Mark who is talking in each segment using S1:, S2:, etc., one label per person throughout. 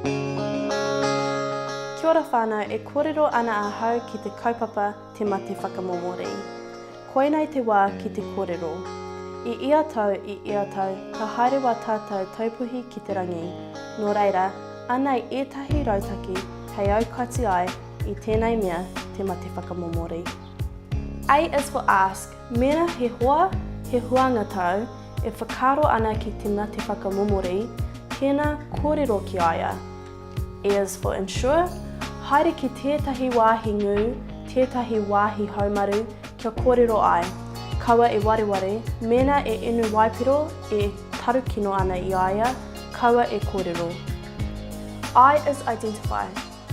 S1: Kia ora whānau, e kōrero ana ahau ki te kaupapa Te Mate Whakamomori. Koinei te wā ki te kōrero. I ia tau, i ia tau, ka haere wā tātou taupuhi ki te rangi. Nō reira, anei ētahi rautaki hei aukati ai i tēnei mea te mate whakamomori. A is for ask, Mēnā he hoa, he huānga tāu, e whakaaro ana ki te mate whakamomori, tēnā kōrero ki a ia. E is for ensure, Haere ki tētahi wāhi ngū, tētahi wāhi haumaru kia kōrero ai. Kaua e wareware, mēnā e inu waipiro e tarukino ana i a ia, kaua e kōrero. I is identify,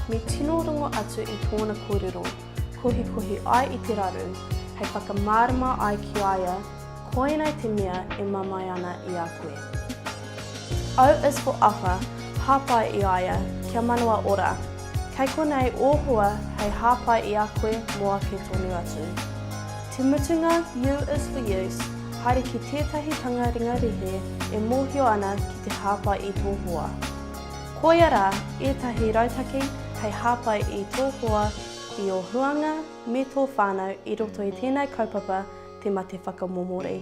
S1: Me tino rongo atu i tōna kōrero, kohikohi ai i te raru, hei whakamārama ai ki a ia koinei te mea e mamae ana i a koe. O is for offer, hāpai i a ia kia manawa ora. Kei konei ō hoa hei hāpai i a koe mō ake tonu atu. Te mutunga U is for use, haere ki tētahi tanga ringa rihe e mōhio ana ki te hāpai i tō hoa. Koia rā ētahi rautaki hei hāpai i tō hoa, i ō huanga me tō whānau i roto i tēnei kaupapa te mate whakamomori.